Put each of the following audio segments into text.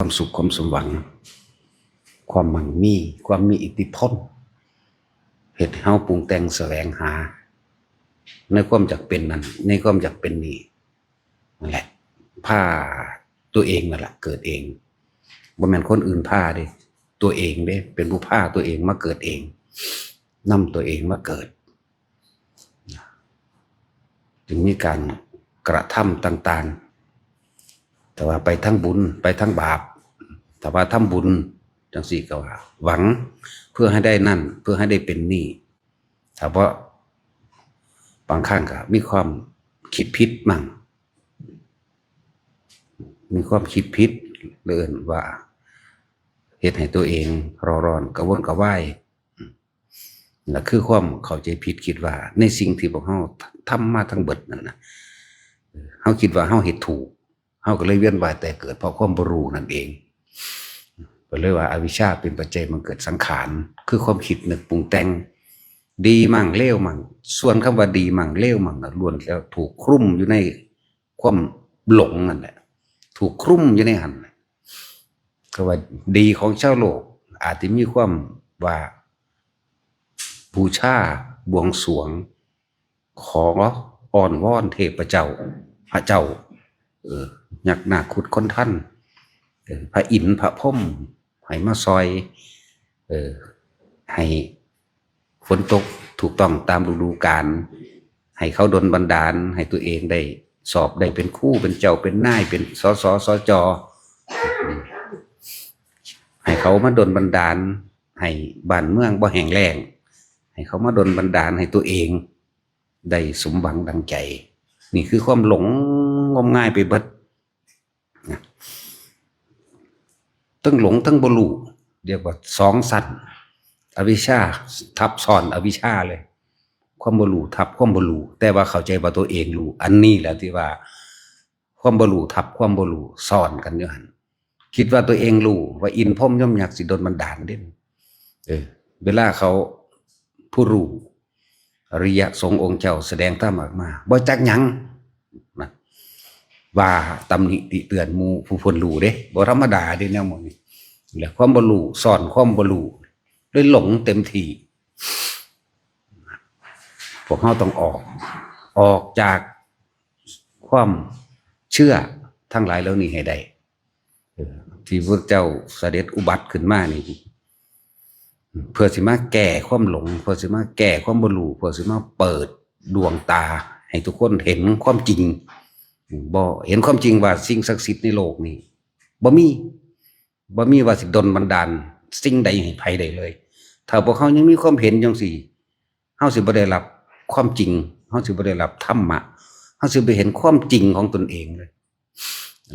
ຄວາມສຸກ ຄວາມສົມຫວັງ ຄວາມໝັ້ງມີ ຄວາມມີອິດທິພົນ ເຮັດໃຫ້ເຮົາປຸງແຕ່ງສະແຫວງຫາ ໃນຄວາມຢາກເປັນນັ້ນ ໃນຄວາມຢາກເປັນນີ້ ນັ້ນແຫຼະ ພາຕົວເອງນັ້ນລະເກີດເອງ ບໍ່ແມ່ນຄົນອື່ນພາເດ້ ຕົວເອງເດ້ ເປັນຜູ້ພາຕົວເອງມາເກີດເອງ ນຳຕົວເອງມາເກີດ ຈຶ່ງມີການກະທຳຕ່າງໆ ແຕ່ວ່າໄປທາງບຸນ ໄປທາງບາບ ຖ້າວ່າທຳບຸນຈັ່ງຊີ້ກໍວ່າ ຫວັງເພື່ອໃຫ້ໄດ້ນັ້ນ ເພື່ອໃຫ້ໄດ້ເປັນນີ້ ຖ້າບໍ່ ບາງຄັ້ງກໍມີຄວາມຄິດຜິດມັ້ງ ມີຄວາມຄິດຜິດ ຫຼືເອີ້ນວ່າເຮັດໃຫ້ຕົວເອງເຮົາຮ້ອນກະວົນກະວາຍ ນັ້ນລະຄືຄວາມເຂົ້າໃຈຜິດ ຄິດວ່າໃນສິ່ງທີ່ພວກເຮົາທຳມາທັງເບິດນັ້ນນະ ເຮົາຄິດວ່າເຮົາເຮັດຖືກ ເຮົາກໍເລີຍວຽນວ່າຍຕາຍເກີດ ເພາະຄວາມບໍ່ຮູ້ນັ້ນເອງ ກໍເລີຍວ່າອະວິຊຊາເປັນປັດໄຈບັງເກີດສັງຂານ ຄືຄວາມຄິດນຶກປຸງແຕ່ງ ດີມັ້ງເລວມັ້ງ ສ່ວນຄຳວ່າດີມັ້ງເລວມັ້ງນັ້ນ ລ້ວນແລ້ວຖືກຄລຸມຢູ່ໃນຄວາມຫຼົງນັ້ນແຫຼະ ຖືກຄລຸມຢູ່ໃນຫັ້ນແຫຼະ ຄຳວ່າດີຂອງຊາວໂລກ ອາດຈະມີຄວາມວ່າ ບູຊາບວງສວງ ຂໍອ້ອນວອນເທບພະເຈົ້າ ພະເຈົ້າ ເອີ ຍັກນາກຄຸດຄົນທັນ ເອີ ພະອິນພະພົມ ໃຫ້ມາຊ່ອຍ ເອີ ໃຫ້ຝົນຕົກຖືກຕ້ອງຕາມລະດູການ ໃຫ້ເຂົາດົນບັນດານ ໃຫ້ຕົວເອງໄດ້ສອບ ໄດ້ເປັນຄູ ເປັນເຈົ້າ ເປັນນາຍ ເປັນ ສສ ສຈ ໃຫ້ເຂົາມາດົນບັນດານ ໃຫ້ບ້ານເມືອງບໍ່ແຫ້ງແລ້ງ ໃຫ້ເຂົາມາດົນບັນດານໃຫ້ຕົວເອງໄດ້ສົມຫວັງດັ່ງໃຈ ນີ້ຄືຄວາມຫຼົງງົມງາຍໄປເບິດ ເທິງຫຼົງເທິງບໍ່ຮູ້ ຮຽກວ່າສອງຊັ້ນ ອະວິຊຊາທັບຊ້ອນອະວິຊຊາເລີຍ ຄວາມບໍ່ຮູ້ທັບຄວາມບໍ່ຮູ້ ແຕ່ວ່າເຂົ້າໃຈວ່າຕົວເອງຮູ້ ອັນນີ້ແຫຼະທີ່ວ່າ ຄວາມບໍ່ຮູ້ທັບຄວາມບໍ່ຮູ້ຊ້ອນກັນຢູ່ຫັ້ນ ຄິດວ່າຕົວເອງຮູ້ ວ່າອິນພົມຍົມຍັກຊິດົນບັນດານເດ້ ເອີ ເວລາເຂົາ ຜູ້ຮູ້ ອະລິຍະສົງອົງເຈົ້າສະແດງທຳອອກມາ ບໍ່ຈັກຫຍັງນະ ວ່າຕຳໜິຕິເຕືອນໝູ່ຜູ້ເພິ່ນຮູ້ເດ້ ບໍ່ທຳມະດາເດ້ແນວໝູ່ນີ້ ແລະ ຄວາມບໍ່ຮູ້ຊ້ອນຄວາມບໍ່ຮູ້ ເລີຍຫຼົງເຕັມທີ່ ພວກເຮົາຕ້ອງອອກ ອອກຈາກຄວາມເຊື່ອທັງຫຼາຍເຫຼົ່ານີ້ໃຫ້ໄດ້ ເອີ ທີ່ພະເຈົ້າສະເດັດອຸບັດຂຶ້ນມານີ້ ເພື່ອຊິມາແກ້ຄວາມຫຼົງ ເພື່ອຊິມາແກ້ຄວາມບໍ່ຮູ້ ເພື່ອຊິມາເປີດດວງຕາໃຫ້ທຸກຄົນເຫັນຄວາມຈິງ ບໍ່ເຫັນຄວາມຈິງວ່າສິ່ງສັກສິດໃນໂລກນີ້ບໍ່ມີ ບໍ່ມີວ່າຊິດົນບັນດານສິ່ງໃດໃຫ້ໃຜໄດ້ເລີຍ ຖ້າພວກເຮົາຍັງມີຄວາມເຫັນຈັ່ງຊີ້ ເຮົາຊິບໍ່ໄດ້ຮັບຄວາມຈິງ ເຮົາຊິບໍ່ໄດ້ຮັບທຳມະ ເຮົາຊິບໍ່ເຫັນຄວາມຈິງຂອງຕົນເອງເລີຍ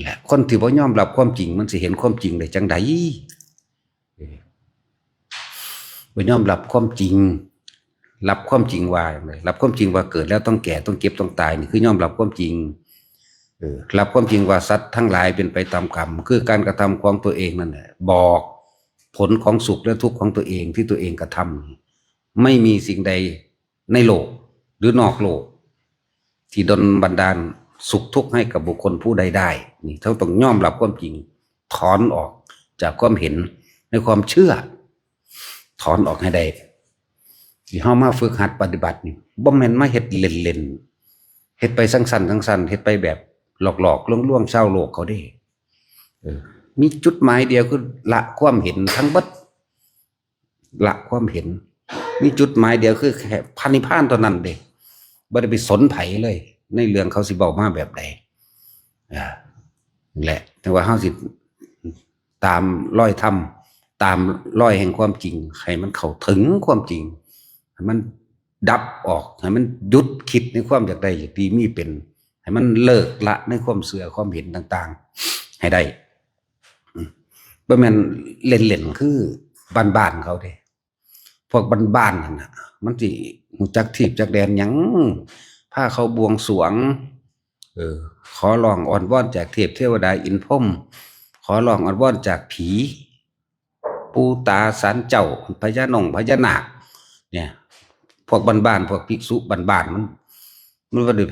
ແລະ ຄົນທີ່ບໍ່ຍອມຮັບຄວາມຈິງ ມັນຊິເຫັນຄວາມຈິງໄດ້ຈັ່ງໃດ? ບໍ່ຍອມຮັບຄວາມຈິງ ຮັບຄວາມຈິງວ່າຫຍັງ? ຮັບຄວາມຈິງວ່າເກີດແລ້ວຕ້ອງແກ່ ຕ້ອງເຈັບ ຕ້ອງຕາຍ ນີ້ຄືຍອມຮັບຄວາມຈິງ ເອີ ຮັບຄວາມຈິງວ່າສັດທັງຫຼາຍເປັນໄປຕາມກຳ ຄືການກະທຳຂອງຕົວເອງນັ້ນແຫຼະ ບອກຜົນຂອງສຸກ ແລະ ທຸກຂອງຕົວເອງທີ່ຕົວເອງກະທຳ ໄມ່ມີສິ່ງໃດໃນໂລກ ຫຼື ນອກໂລກ ທີ່ດົນບັນດານສຸກທຸກໃຫ້ກັບບຸກຄົນຜູ້ໃດໄດ້ ນີ້ເຮົາຕ້ອງຍອມຮັບຄວາມຈິງ ຖອນອອກຈາກຄວາມເຫັນໃນຄວາມເຊື່ອ ຖອນອອກໃຫ້ໄດ້ ທີ່ເຮົາມາຝຶກຫັດປະຕິບັດນີ້ ບໍ່ແມ່ນມາເຮັດເລ່ນໆ ເຮັດໄປສັງສັນໆ ເຮັດໄປແບບຫຼອກໆລວງໆຊາວໂລກເຂົາເດ້ ເອີ ມີຈຸດໝາຍດຽວຄືລະຄວາມເຫັນທັງເບິດ ລະຄວາມເຫັນ ມີຈຸດໝາຍດຽວຄືແຄ່ພະນິບພານເທົ່ານັ້ນເດ້ ບໍ່ໄດ້ໄປສົນໃຜເລີຍ ໃນເລື່ອງເຂົາຊິເວົ້າມາແບບໃດ ອ່າ ແຫຼະ ແຕ່ວ່າເຮົາຊິຕາມລອຍທຳ ຕາມລອຍແຫ່ງຄວາມຈິງ ໃຫ້ມັນເຂົ້າເຖິງຄວາມຈິງ ໃຫ້ມັນດັບອອກ ໃຫ້ມັນຢຸດຄິດໃນຄວາມຢາກໄດ້ຢາກດີມີເປັນ ໃຫ້ມັນເລີກລະໃນຄວາມເຊື່ອຄວາມເຫັນຕ່າງໆ ໃຫ້ໄດ້ ບໍ່ແມ່ນເລ່ນໆຄືບ້ານໆເຂົາເດ້ ພວກບ້ານໆຫັ້ນນະ ມັນຊິຮູ້ຈັກທີບຈັກແດນຫຍັງ ພາເຂົາບວງສວງ ເອີ ຂໍຮ້ອງອ້ອນວອນຈາກເທບເທວະດາອິນພົມ ຂໍຮ້ອງອ້ອນວອນຈາກຜີ ປູ່ຕາສານເຈົ້າ ພະຍານົງພະຍານາກ ເນຍ ພວກບ້ານໆ ພວກພິກສຸບ້ານໆ ມັນ ມັນບໍ່ໄດ້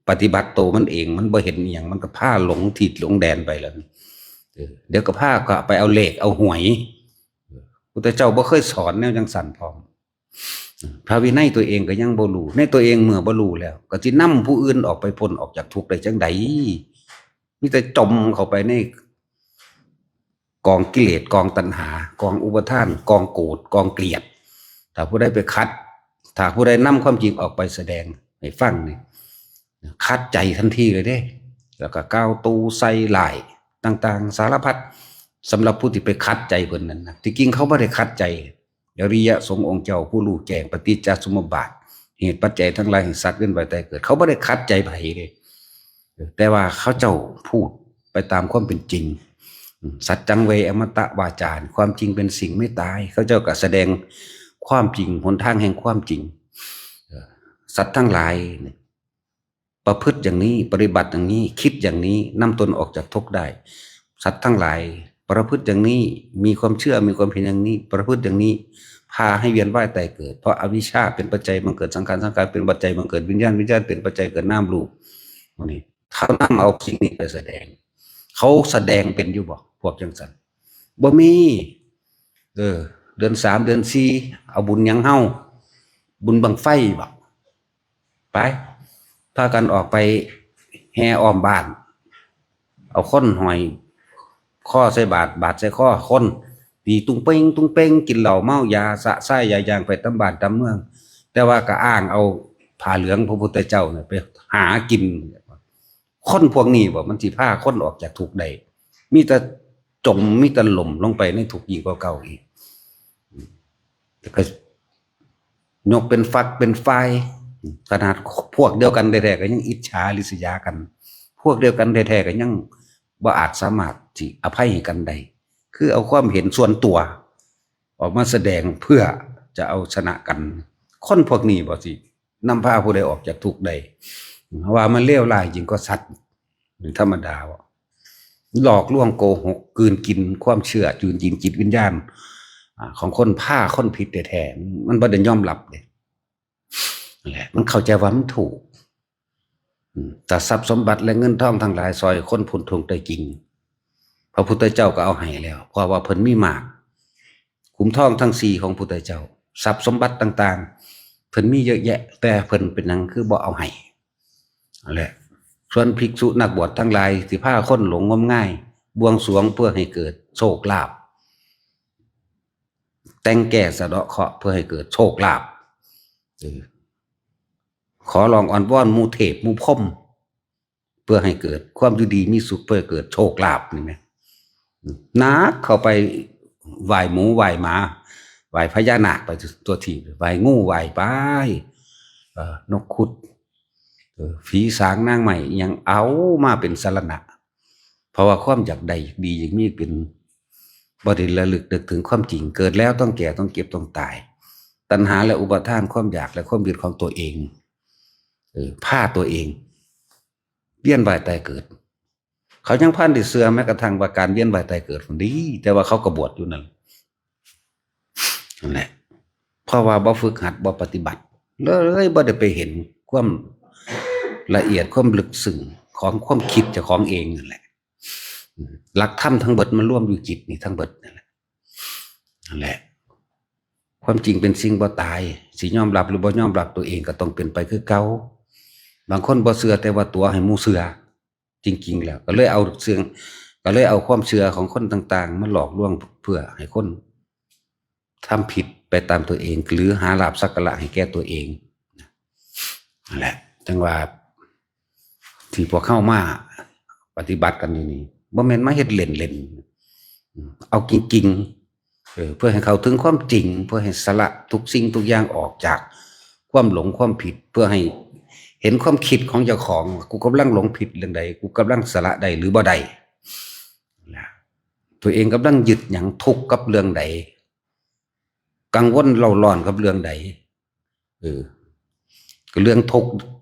ປະຕິບັດໂຕມັນເອງ ມັນບໍ່ເຫັນອີ່ຫຍັງ ມັນກໍພາຫຼົງທິດຫຼົງແດນໄປແລ້ວ ເອີ ດຽວກໍພາກໍໄປເອົາເລກເອົາຫວຍ. ເອີ ພຸດທະເຈົ້າບໍ່ເຄີຍສອນແນວຈັ່ງຊັ້ນພ້ອມ. ພະວິໄນຕົວເອງກໍຍັງບໍ່ຮູ້ ໃນຕົວເອງເມື່ອບໍ່ຮູ້ແລ້ວ ກໍຊິນຳຜູ້ອື່ນອອກໄປພົ້ນອອກຈາກທຸກໄດ້ຈັ່ງໃດ? ມີແຕ່ຈົມເຂົ້າໄປໃນກອງກິເລດ ກອງຕັນຫາ ກອງອຸປະທານ ກອງໂກດ ກອງກຽດ. ຖ້າຜູ້ໃດໄປຂັດ ຖ້າຜູ້ໃດນຳຄວາມຈິງອອກໄປສະແດງໃຫ້ຟັງນີ້ ຂັດໃຈທັນທີເລີຍເດ້ ແລ້ວກໍກ່າວຕູໃສ່ຮ້າຍຕ່າງໆສາລະພັດ. ສຳລັບຜູ້ທີ່ໄປຂັດໃຈເພິ່ນນັ້ນນະ ທີ່ຈິງເຂົາບໍ່ໄດ້ຂັດໃຈ ອະລິຍະສົງອົງເຈົ້າ ຜູ້ຮູ້ແຈ້ງປະຕິດຈະສົມມຸດບາດ ເຫດປັດໄຈທັງຫຼາຍແຫ່ງສັດວຽນວ່າຍຕາຍເກີດ ເຂົາບໍ່ໄດ້ຂັດໃຈໃຜເດ້ ແຕ່ວ່າເຂົາເຈົ້າພູດໄປຕາມຄວາມເປັນຈິງ. ອືມ ສັດຈັງເວ ອະມະຕະວາຈາ ຄວາມຈິງເປັນສິ່ງໄມ່ຕາຍ. ເຂົາເຈົ້າກໍສະແດງຄວາມຈິງ ຫົນທາງແຫ່ງຄວາມຈິງ. ເອີ ສັດທັງຫຼາຍນີ້ ປະພຶດຢ່າງນີ້ ປະຕິບັດຢ່າງນີ້ ຄິດຢ່າງນີ້ ນຳຕົນອອກຈາກທຸກໄດ້. ສັດທັງຫຼາຍປະພຶດຢ່າງນີ້ ມີຄວາມເຊື່ອ ມີຄວາມເຫັນຢ່າງນີ້ ປະພຶດຢ່າງນີ້ ພາໃຫ້ວຽນວ່າຍຕາຍເກີດ ເພາະອະວິຊຊາເປັນປັດໄຈບັງເກີດສັງຂານ ສັງຂານເປັນປັດໄຈບັງເກີດວິນຍານ ວິນຍານເປັນປັດໄຈເກີດນາມຮູບ. ນີ້ ເຂົານຳເອົາສິ່ງນີ້ໄປສະແດງ. ເຂົາສະແດງເປັນຢູ່ບໍ່ ພວກຈັ່ງຊັ້ນ? ບໍ່ມີ. ເອີ ເດືອນສາມເດືອນສີ່ ເອົາບຸນຫຍັງເຮົາ? ບຸນບັ້ງໄຟບໍ? ໄປ ພາກັນອອກໄປແຫ່ອ້ອມບ້ານ ເອົາຄົນຫ້ອຍຄໍໃສ່ບາດ ບາດໃສ່ຄໍຄົນ ຕີຕຸງເປັງຕຸງເປັງ ກິນເຫຼົ້າເມົາຢາ ສະຊາຍຢາຢາງໄປຕາມບ້ານຕາມເມືອງ. ແຕ່ວ່າກໍອ້າງເອົາຜ້າເຫຼືອງພະພຸດທະເຈົ້ານີ້ໄປຫາກິນ. ຄົນພວກນີ້ບໍ ມັນຊິພາຄົນອອກຈາກທຸກໄດ້? ມີແຕ່ຈົມ ມີແຕ່ລົ້ມລົງໄປໃນທຸກຍິ່ງກວ່າເກົ່າອີກ. ແລ້ວກໍຍົກເປັນຝັກເປັນຝ່າຍ ຂະໜາດພວກດຽວກັນແທ້ໆກໍຍັງອິດສາລິດສະຍາກັນ ພວກດຽວກັນແທ້ໆກໍຍັງບໍ່ອາດສາມາດຊິອະໄພໃຫ້ກັນໄດ້ ຄືເອົາຄວາມເຫັນສ່ວນຕົວອອກມາສະແດງເພື່ອຈະເອົາຊະນະກັນ. ຄົນພວກນີ້ບໍຊິນຳພາຜູ້ໃດອອກຈາກທຸກໄດ້? ເຮົາວ່າມັນເລວຮ້າຍຍິ່ງກວ່າສັດ ເປັນທຳມະດາບໍ? ຫຼອກລວງໂກຫົກ ກືນກິນຄວາມເຊື່ອ ກືນກິນຈິດວິນຍານ ອາ ຂອງຄົນ ພາຄົນຜິດແທ້ໆ ມັນບໍ່ໄດ້ຍອມຮັບເດ້. ນັ້ນແຫຼະ ມັນເຂົ້າໃຈວ່າມັນຖືກ. ອືມ ແຕ່ຊັບສົມບັດ ແລະ ເງິນທອງທັງຫຼາຍ ຊ່ອຍຄົນພົ້ນທຸກໄດ້ຈິງ ພະພຸດທະເຈົ້າກໍເອົາໃຫ້ແລ້ວ ເພາະວ່າເພິ່ນມີມາກ ຂຸມທອງທັງສີ່ຂອງພຸດທະເຈົ້າ ຊັບສົມບັດຕ່າງໆ ເພິ່ນມີເຍອະແຍະ ແຕ່ເພິ່ນເປັນຫຍັງຄືບໍ່ເອົາໃຫ້? ນັ້ນແຫຼະ ສ່ວນພິກສຸນັກບວດທັງຫຼາຍ ທີ່ພາຄົນຫຼົງງົມງາຍ ບວງສວງເພື່ອໃຫ້ເກີດໂຊກລາບ ແຕ່ງແກ້ສະເດາະເຄາະເພື່ອໃຫ້ເກີດໂຊກລາບ. ເອີ ຂໍຮ້ອງອ້ອນວອນໝູ່ເທບໝູ່ພົມ ເພື່ອໃຫ້ເກີດຄວາມຢູ່ດີມີສຸກ ເພື່ອໃຫ້ເກີດໂຊກລາບນີ້ແມະ. ໜັກເຂົ້າໄປ ໄຫວ້ໝູໄຫວ້ໝາ ໄຫວ້ພະຍານາກໄປທົ່ວທີບ ໄຫວ້ງູໄຫວ້ປາຍ ເອີ ນົກຄຸດ ເອີ ຜີສາງນາງໄມ້ ອີ່ຫຍັງເອົາມາເປັນສະລະນະ. ເພາະວ່າຄວາມຢາກໄດ້ຢາກດີຢາກມີເປັນ ບໍ່ໄດ້ລະລຶກນຶກເຖິງຄວາມຈິງ ເກີດແລ້ວຕ້ອງແກ່ຕ້ອງເຈັບຕ້ອງຕາຍ ຕັນຫາ ແລະ ອຸປາທານ ຄວາມຢາກ ແລະ ຄວາມຍຶດຂອງຕົວເອງ ເອີ ພາຕົວເອງວຽນວ່າຍຕາຍເກີດ. ເຂົາຍັງພັນໄດ້ເຊື່ອແມ້ກະທັ່ງວ່າການວຽນວ່າຍຕາຍເກີດພຸ້ນເດ ແຕ່ວ່າເຂົາກໍບວດຢູ່ນັ້ນ ນັ້ນແຫຼະ ເພາະວ່າບໍ່ຝຶກຫັດ ບໍ່ປະຕິບັດ ເລີຍບໍ່ໄດ້ໄປເຫັນຄວາມລະອຽດ ຄວາມເລິກເຊິ່ງຂອງຄວາມຄິດເຈົ້າຂອງເອງນັ້ນແຫຼະ. ຫຼັກທຳທັງເບິດມັນລວມຢູ່ຈິດນີ້ທັງເບິດນັ້ນແຫຼະ ນັ້ນແຫຼະ. ຄວາມຈິງເປັນສິ່ງບໍ່ຕາຍ ຊິຍອມຮັບ ຫຼື ບໍ່ຍອມຮັບ ຕົວເອງກໍຕ້ອງເປັນໄປຄືເກົ່າ. ບາງຄົນບໍ່ເຊື່ອ ແຕ່ວ່າຕົວະໃຫ້ໝູ່ເຊື່ອ ຈິງໆ ແລ້ວກໍເລີຍເອົາເຊື່ອ ກໍເລີຍເອົາຄວາມເຊື່ອຂອງຄົນຕ່າງໆ ມາຫຼອກລວງເພື່ອໃຫ້ຄົນທຳຜິດໄປຕາມຕົວເອງ ຫຼື ຫາລາບສັກກາລະໃຫ້ແກ່ຕົວເອງ. ນັ້ນແຫຼະ ຈັ່ງວ່າທີ່ພວກເຮົາມາປະຕິບັດກັນຢູ່ນີ້ ບໍ່ແມ່ນມາເຮັດເລ່ນໆ ເອົາຈິງໆ ເອີ ເພື່ອໃຫ້ເຂົ້າເຖິງຄວາມຈິງ ເພື່ອໃຫ້ສະຫຼະທຸກສິ່ງທຸກຢ່າງອອກຈາກຄວາມຫຼົງຄວາມຜິດ ເພື່ອໃຫ້ເຫັນຄວາມຄິດຂອງເຈົ້າຂອງ ວ່າກູກຳລັງຫຼົງຜິດເລື່ອງໃດ ກູກຳລັງສະຫຼະໄດ້ ຫຼື ບໍ່ໄດ້. ຕົວເອງກຳລັງຍຶດຫຍັງ ທຸກກັບເລື່ອງໃດ ກັງວົນເລົ່າຮ້ອນກັບເລື່ອງໃດ ເອີ ກໍເລື່ອງທຸກ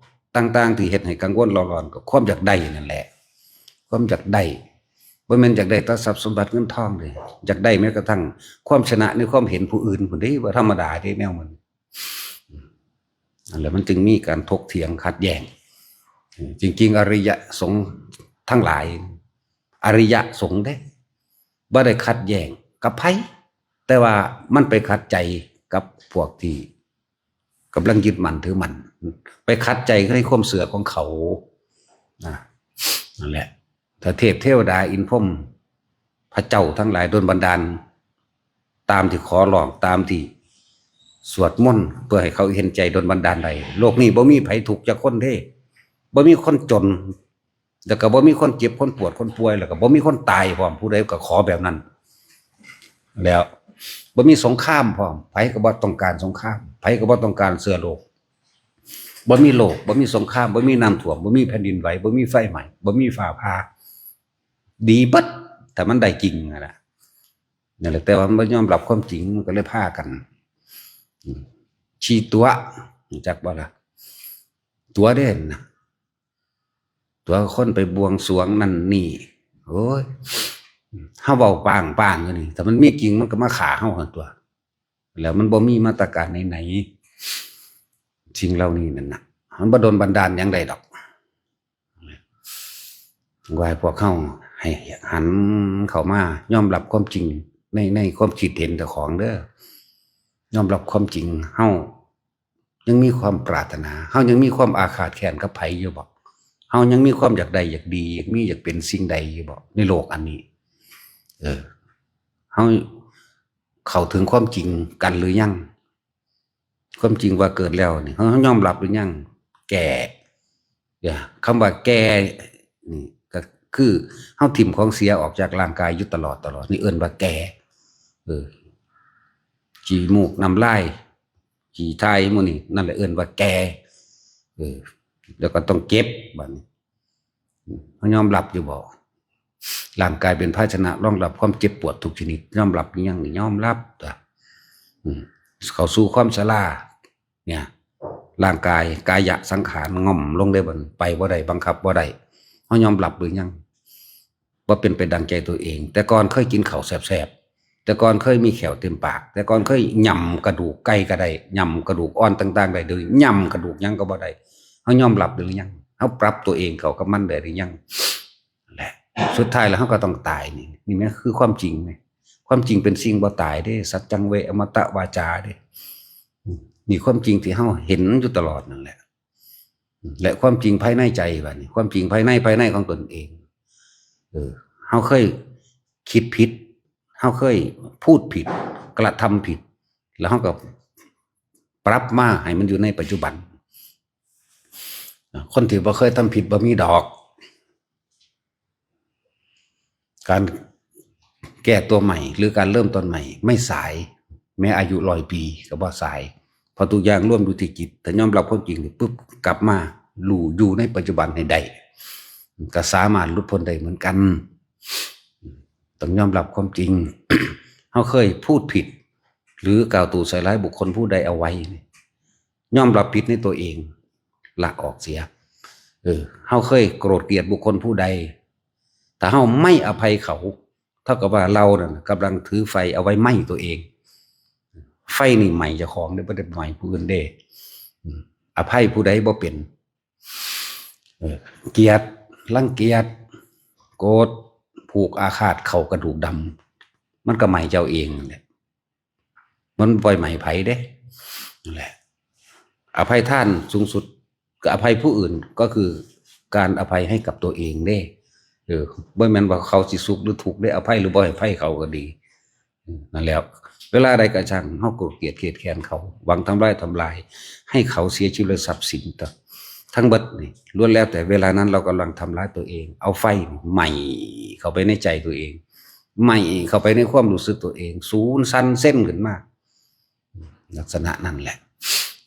ຕ່າງໆທີ່ເຮັດໃຫ້ກັງວົນເລົ່າຮ້ອນ ກໍຄວາມຢາກໄດ້ນັ້ນແຫຼະ ຄວາມຢາກໄດ້ ບໍ່ແມ່ນຢາກໄດ້ແຕ່ຊັບສົມບັດເງິນທອງເດ້ ຢາກໄດ້ແມ້ກະທັ່ງຄວາມຊະນະໃນຄວາມເຫັນຜູ້ອື່ນພຸ້ນເດ້ ບໍ່ທຳມະດາເດ້ແນວມັນ. ນັ້ນແຫຼະ ມັນຈຶ່ງມີການຖົກຖຽງຂັດແຍ້ງ. ຈິງໆ ອະລິຍະສົງທັງຫຼາຍ ອະລິຍະສົງເດ້ ບໍ່ໄດ້ຂັດແຍ້ງກັບໃຜ, ແຕ່ວ່າມັນໄປຂັດໃຈກັບພວກທີ່ກຳລັງຍຶດໝັ້ນຖືໝັ້ນ, ໄປຂັດໃຈໃນຄວາມເຊື່ອຂອງເຂົານະ. ນັ້ນແຫຼະ ຖ້າເທບເທວະດາ ອິນພົມ ພະເຈົ້າທັງຫຼາຍດົນບັນດານ ຕາມທີ່ຂໍຮ້ອງ ຕາມທີ່ສວດມົນ ເພື່ອໃຫ້ເຂົາເຫັນໃຈດົນບັນດານໄດ້, ໂລກນີ້ບໍ່ມີໃຜທຸກຈັກຄົນເດ້, ບໍ່ມີຄົນຈົນ ແລ້ວກໍບໍ່ມີຄົນເຈັບ ຄົນປວດ ຄົນປ່ວຍ ແລ້ວກໍບໍ່ມີຄົນຕາຍພ້ອມ. ຜູ້ໃດກໍຂໍແບບນັ້ນ ແລ້ວບໍ່ມີສົງຄາມພ້ອມ, ໃຜກໍບໍ່ຕ້ອງການສົງຄາມ, ໃຜກໍບໍ່ຕ້ອງການເຊື້ອໂລກ, ບໍ່ມີໂລກ, ບໍ່ມີສົງຄາມ, ບໍ່ມີນ້ຳຖ້ວມ, ບໍ່ມີແຜ່ນດິນໄຫວ, ບໍ່ມີໄຟໄໝ້, ບໍ່ມີຟ້າຜ່າ, ດີເບິດ ຖ້າມັນໄດ້ຈິງຫັ້ນນະ. ນັ້ນແຫຼະ ແຕ່ວ່າມັນບໍ່ຍອມຮັບຄວາມຈິງ ມັນກໍເລີຍພາກັນ ອືມ ຂີ້ຕົວະ ຮູ້ຈັກບໍ່ລະ? ຕົວະເດ້ນະ ຕົວະຄົນໄປບວງສວງນັ້ນນີ້. ໂອ້ຍ ເຮົາເວົ້າປ້າງໆຢູ່ນີ້ ຖ້າມັນມີຈິງ ມັນກໍມາຂ້າເຮົາຫັ້ນຕົວະ. ແລ້ວມັນບໍ່ມີມາດຕະການໃນໆ ສິ່ງເຫຼົ່ານີ້ນັ້ນນະ ມັນບໍ່ດົນບັນດານຫຍັງໄດ້ດອກ. ວ່າໃຫ້ພວກເຮົາໃຫ້ຫັນເຂົ້າມາຍອມຮັບຄວາມຈິງໃນ ໃນຄວາມຄິດເຫັນເຈົ້າຂອງເດີ. ຍອມຮັບຄວາມຈິງ, ເຮົາຍັງມີຄວາມປາດຖະໜາ, ເຮົາຍັງມີຄວາມອາຄາດແຄ້ນກັບໃຜຢູ່ບໍ່? ເຮົາຍັງມີຄວາມຢາກໄດ້ຢາກດີ ຢາກມີຢາກເປັນສິ່ງໃດຢູ່ບໍ່ໃນໂລກອັນນີ້? ເອີ ເຮົາເຂົ້າເຖິງຄວາມຈິງກັນຫຼືຍັງ? ຄວາມຈິງວ່າເກີດແລ້ວນີ້ ເຮົາຍອມຮັບຫຼືຍັງ? ແກ່ ຄຳວ່າແກ່ນີ້ກໍຄືເຮົາຖິ້ມຂອງເສຍອອກຈາກຮ່າງກາຍຢູ່ຕະຫຼອດ ຕະຫຼອດ ນີ້ເອີ້ນວ່າແກ່. ເອີ ຂີ້ມູກນ້ຳລາຍ ຂີ້ຖ່າຍໝູ່ນີ້ ນັ້ນແຫຼະເອີ້ນວ່າແກ່. ເອີ ແລ້ວກໍຕ້ອງເຈັບ ບັດນີ້ ເຮົາຍອມຮັບຢູ່ບໍ່? ຮ່າງກາຍເປັນພາຊະນະຮອງຮັບຄວາມເຈັບປວດທຸກຊະນິດ ຍອມຮັບຫຼືຍັງ? ນີ້ຍອມຮັບຕົວະ. ອືມ ເຂົ້າສູ່ຄວາມຊະລາ ເນຍ ຮ່າງກາຍ ກາຍະສັງຂານງ່ອມລົງເດ້ ບັດນີ້ໄປບໍ່ໄດ້ ບັງຄັບບໍ່ໄດ້. ເຮົາຍອມຮັບຫຼືຍັງ? ບໍ່ເປັນໄປດັ່ງໃຈຕົວເອງ. ແຕ່ກ່ອນເຄີຍກິນເຂົ້າແຊບໆ, ແຕ່ກ່ອນເຄີຍມີແຂ້ວເຕັມປາກ, ແຕ່ກ່ອນເຄີຍຫຍ້ຳກະດູກໄກ່ກໍໄດ້, ຫຍ້ຳກະດູກອ່ອນຕ່າງໆໄດ້, ດຽວນີ້ຫຍ້ຳກະດູກຫຍັງກໍບໍ່ໄດ້. ເຮົາຍອມຮັບຫຼືຍັງ? ເຮົາປັບຕົວເອງເຂົ້າກັບມັນໄດ້ຫຼືຍັງ? ແຫຼະ ສຸດທ້າຍແລ້ວເຮົາກໍຕ້ອງຕາຍ. ນີ້ ນີ້ແມ່ນຄືຄວາມຈິງເດ້. ຄວາມຈິງເປັນສິ່ງບໍ່ຕາຍເດ້, ສັດຈັງເວ ອະມະຕະວາຈາເດ້. ນີ້ຄວາມຈິງທີ່ເຮົາເຫັນຢູ່ຕະຫຼອດນັ້ນແຫຼະ. ແລະ ຄວາມຈິງພາຍໃນໃຈ ບາດນີ້ ຄວາມຈິງພາຍໃນ ພາຍໃນຂອງຕົນເອງ. ເອີ ເຮົາເຄີຍຄິດຜິດ, ເຮົາເຄີຍພູດຜິດ, ກະທຳຜິດ, ແລ້ວເຮົາກໍປັບມາໃຫ້ມັນຢູ່ໃນປັດຈຸບັນ. ຄົນທີ່ບໍ່ເຄີຍທຳຜິດບໍ່ມີດອກ. ການແກ້ຕົວໃໝ່ ຫຼື ການເລີ່ມຕົ້ນໃໝ່ ໄມ່ສາຍ, ແມ້ອາຍຸຮ້ອຍປີກໍບໍ່ສາຍ, ເພາະທຸກຢ່າງລວມຢູ່ທີ່ຈິດ. ຖ້າຍອມຮັບຄວາມຈິງນີ້ປຶບ ກັບມາຮູ້ຢູ່ໃນປັດຈຸບັນໃຫ້ໄດ້ ກໍສາມາດຫຼຸດພົ້ນໄດ້ເໝືອນກັນ. ຕ້ອງຍອມຮັບຄວາມຈິງ. ເຮົາເຄີຍພູດຜິດ ຫຼື ກ່າວຕູ່ໃສ່ຮ້າຍບຸກຄົນຜູ້ໃດເອົາໄວ້ນີ້ ຍອມຮັບຜິດໃນຕົວເອງ ລະອອກເສຍ. ເອີ ເຮົາເຄີຍໂກຣດກຽດບຸກຄົນຜູ້ໃດ, ຖ້າເຮົາໄມ່ອະໄພເຂົາ ເທົ່າກັບວ່າເຮົານັ້ນກຳລັງຖືໄຟເອົາໄວ້ໄໝ້ຕົວເອງ. ໄຟນີ້ໄໝ້ເຈົ້າຂອງເດ້, ບໍ່ໄດ້ໄໝ້ຜູ້ອື່ນເດ້. ອາ ອະໄພຜູ້ໃດບໍ່ເປັນ. ເອີ ກຽດ, ລັງກຽດ, ໂກດ, ຜູກອາຄາດເຂົ້າກະດູກດຳ, ມັນກໍໄໝ້ເຈົ້າເອງນັ້ນແຫຼະ. ມັນບໍ່ໄໝ້ໃຜເດ້. ນັ້ນແຫຼະ ອະໄພທານສູງສຸດ ກໍອະໄພຜູ້ອື່ນ ກໍຄືການອະໄພໃຫ້ກັບຕົວເອງເດ້. ເອີ ບໍ່ແມ່ນວ່າເຂົາຊິສຸກຫຼືທຸກເດ້, ອະໄພຫຼືບໍ່ອະໄພເຂົາກໍດີ. ນັ້ນແຫຼະ ເວລາໃດກໍຊ່າງ ເຮົາໂກດກຽດຄຽດແຄ້ນເຂົາ ຫວັງທຳລາຍ ທຳລາຍໃຫ້ເຂົາເສຍຊີວິດ ແລະ ຊັບສິນ ທັງເບິດນີ້ ລ້ວນແລ້ວແຕ່ເວລານັ້ນ ເຮົາກຳລັງທຳລາຍຕົວເອງ, ເອົາໄຟໄໝ້ເຂົ້າໄປໃນໃຈຕົວເອງ, ໄໝ້ເຂົ້າໄປໃນຄວາມຮູ້ສຶກຕົວເອງ, ສູນສັ່ນເຊັນຂຶ້ນມາ. ລັກສະນະນັ້ນແຫຼະ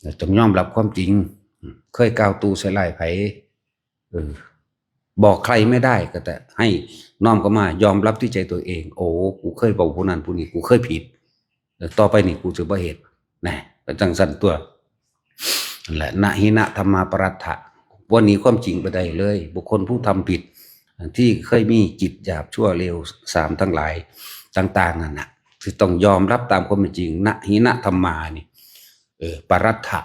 ແລະ ຈົ່ງຍອມຮັບຄວາມຈິງ. ເຄີຍກ່າວຕູ່ໃສ່ຮ້າຍໃຜ? ເອີ ບອກໃຄຣໄມ່ໄດ້ ກໍແຕ່ໃຫ້ນ້ອມເຂົ້າມາຍອມຮັບທີ່ໃຈຕົວເອງ. ໂອ້ ກູເຄີຍເວົ້າຜູ້ນັ້ນຜູ້ນີ້, ກູເຄີຍຜິດ, ຕໍ່ໄປນີ້ກູຈະບໍ່ເຮັດ. ນະ ກໍຈັ່ງຊັ້ນຕົວະ. ນັ້ນແຫຼະ ນະຫິນະທຳມາປະລັດຖະ, ບໍ່ໜີຄວາມຈິງໄປໄດ້ເລີຍ. ບຸກຄົນຜູ້ທຳຜິດ ທີ່ເຄີຍມີຈິດຫຍາບຊົ່ວເລວຊາມທັງຫຼາຍຕ່າງໆນັ້ນນະ ທີ່ຕ້ອງຍອມຮັບຕາມຄວາມເປັນຈິງ. ນະຫິນະທຳມານີ້ ເອີ ປະລັດຖະ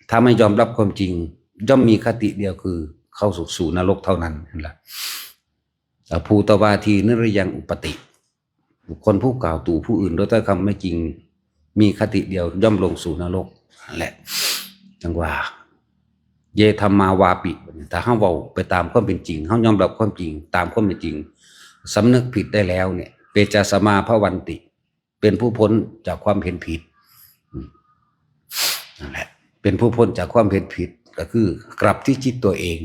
ຖ້າໄມ່ຍອມຮັບຄວາມຈິງ ຍ່ອມມີຄະຕິດຽວຄືເຂົ້າສູ່ນະລົກເທົ່ານັ້ນ. ຫັ້ນລະ ອະພູຕະວາທີນິຣະຍັງອຸປະຕິ. ບຸກຄົນຜູ້ກ່າວຕູຜູ້ອື່ນໂດຍຖ້ອຍຄຳໄມ່ຈິງ ມີຄະຕິດຽວ ຍ່ອມລົງສູ່ນະລົກ. ນັ້ນແຫຼະ ຈັ່ງວ່າ ເຢທຳມາວາປິ ຖ້າເຮົາເວົ້າໄປຕາມຄວາມເປັນຈິງ ເຮົາຍອມຮັບຄວາມຈິງຕາມຄວາມເປັນຈິງ ສຳນຶກຜິດໄດ້ແລ້ວເນ່ຍ ເປຈາສະມາພະວັນຕິ ເປັນຜູ້ພົ້ນຈາກຄວາມເຫັນຜິດ. ອືມ ນັ້ນແຫຼະ ເປັນຜູ້ພົ້ນຈາກຄວາມເຫັນຜິດ ກໍຄືກັບທີ່ຈິດຕົວເອງ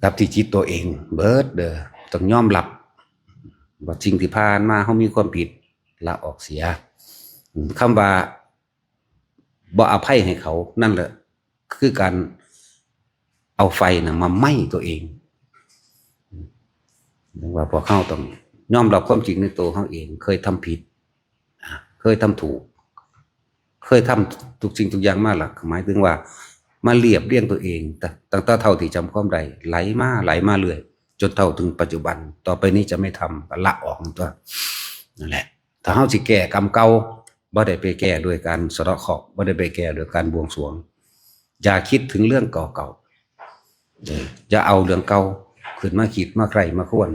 ກັບທີ່ຈິດຕົວເອງເບີດເດີ ຕ້ອງຍອມຮັບວ່າສິ່ງທີ່ຜ່ານມາເຮົາມີຄວາມຜິດ ລະອອກເສຍ. ອືມ ຄຳວ່າບໍ່ອະໄພໃຫ້ເຂົາ ນັ້ນແຫຼະ ຄືການເອົາໄຟນະມາໄໝ້ຕົວເອງ. ອືມ ເຖິງວ່າພວກເຮົາຕ້ອງຍອມຮັບຄວາມຈິງໃນໂຕເຮົາເອງ ເຄີຍທຳຜິດ ອາ ເຄີຍທຳຖືກ ເຄີຍທຳທຸກສິ່ງທຸກຢ່າງມາລະ ກໍໝາຍເຖິງວ່າມາລຽບລຽງຕົວເອງ ຕ- ຕັ້ງແຕ່ເທົ່າທີ່ຈຳຄວາມໄດ້ ໄຫຼມາ ໄຫຼມາເລື້ອຍ ຈົນເທົ່າເຖິງປັດຈຸບັນ. ຕໍ່ໄປນີ້ຈະໄມ່ທຳ ກໍລະອອກນັ້ນຕົວະ. ນັ້ນແຫຼະ ຖ້າເຮົາຊິແກ້ກຳເກົ່າ ບໍ່ໄດ້ໄປແກ້ດ້ວຍການສະເດາະເຄາະ ບໍ່ໄດ້ໄປແກ້ດ້ວຍການບວງສວງ. ຢ່າຄິດເຖິງເລື່ອງເກົ່າໆ ເອີ ຢ່າເອົາເລື່ອງເກົ່າຂຶ້ນມາຄິດ ມາໃຄ່ ມາຄວນ.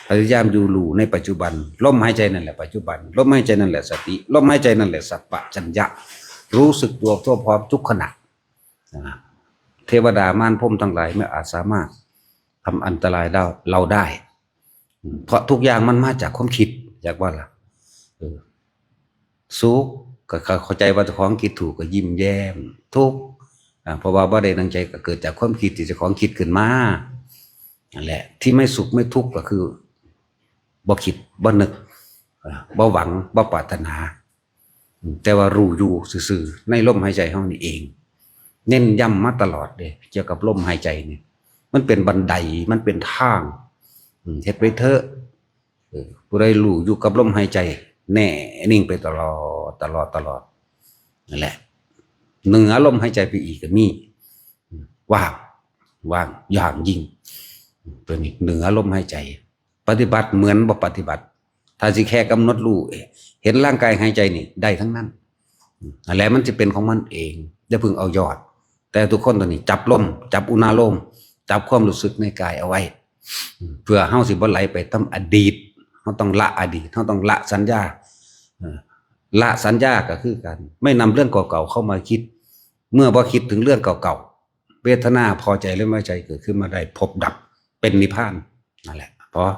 ພະຍາຍາມຢູ່ຮູ້ໃນປັດຈຸບັນ. ລົມຫາຍໃຈນັ້ນແຫຼະປັດຈຸບັນ. ລົມຫາຍໃຈນັ້ນແຫຼະສະຕິ. ລົມຫາຍໃຈນັ້ນແຫຼະສຳປະຊັນຍະ. ຮູ້ສຶກຕົວທົ່ວພ້ອມທຸກຂະນະ. ນະ ເທວະດາມານພົມທັງຫຼາຍ ບໍ່ອາດສາມາດທຳອັນຕະລາຍເຮົາ ເຮົາໄດ້. ອືມ ເພາະທຸກຢ່າງມັນມາຈາກຄວາມຄິດ ຢາກວ່າລະ ເອີ ສຸກກໍເຂົ້າໃຈວ່າເຈົ້າຂອງຄິດຖືກກໍຍິ້ມແຍ້ມ ທຸກ ອາ ເພາະວ່າບໍ່ໄດ້ຕັ້ງໃຈ ກໍເກີດຈາກຄວາມຄິດທີ່ເຈົ້າຂອງຄິດຂຶ້ນມາ. ນັ້ນແຫຼະ ທີ່ໄມ່ສຸກໄມ່ທຸກກໍຄືບໍ່ຄິດ ບໍ່ນຶກ ອາ ບໍ່ຫວັງ ບໍ່ປາດຖະໜາ. ອືມ ແຕ່ວ່າຮູ້ຢູ່ຊື່ໆ ໃນລົມຫາຍໃຈເຮົານີ້ເອງ ເນັ້ນຢ້ຳມາຕະຫຼອດເດ້ ກ່ຽວກັບລົມຫາຍໃຈນີ້ ມັນເປັນບັນໄດ ມັນເປັນທາງ. ອືມ ເຮັດໄປເຖາະ ເອີ ຜູ້ໃດຮູ້ຢູ່ກັບລົມຫາຍໃຈ ແນ່ນິ່ງໄປຕະຫຼອດ ຕະຫຼອດ ຕະຫຼອດ ນັ້ນແຫຼະ. ເໜືອລົມຫາຍໃຈໄປອີກກໍມີ ອືມ ວ່າງ ວ່າງຢ່າງຍິ່ງ ຕົວນີ້ເໜືອລົມຫາຍໃຈ. ປະຕິບັດເໝືອນບໍ່ປະຕິບັດ ຖ້າຊິແຄ່ກຳນົດຮູ້ ເຫັນຮ່າງກາຍຫາຍໃຈນີ້ ໄດ້ທັງນັ້ນ. ອືມ ຫັ້ນແຫຼະ ມັນຊິເປັນຂອງມັນເອງ ຢ່າເພິ່ງເອົາຍອດ. ແຕ່ທຸກຄົນຕອນນີ້ຈັບລົມ ຈັບອຸນາໂລມ ຈັບຄວາມຮູ້ສຶກໃນກາຍເອົາໄວ້ ເພື່ອເຮົາຊິບໍ່ໄຫຼໄປຕາມອະດີດ. ເຮົາຕ້ອງລະອະດີດ ເຮົາຕ້ອງລະສັນຍາ. ເອີ ລະສັນຍາກໍຄືການໄມ່ນຳເລື່ອງເກົ່າໆເຂົ້າມາຄິດ. ເມື່ອບໍ່ຄິດເຖິງເລື່ອງເກົ່າໆ ເວທະນາພໍໃຈແລະບໍ່ໃຈເກີດຂຶ້ນມາໄດ້ ພົບດັບ ເປັນນິບພານ. ນັ້ນແຫຼະ ເພາະ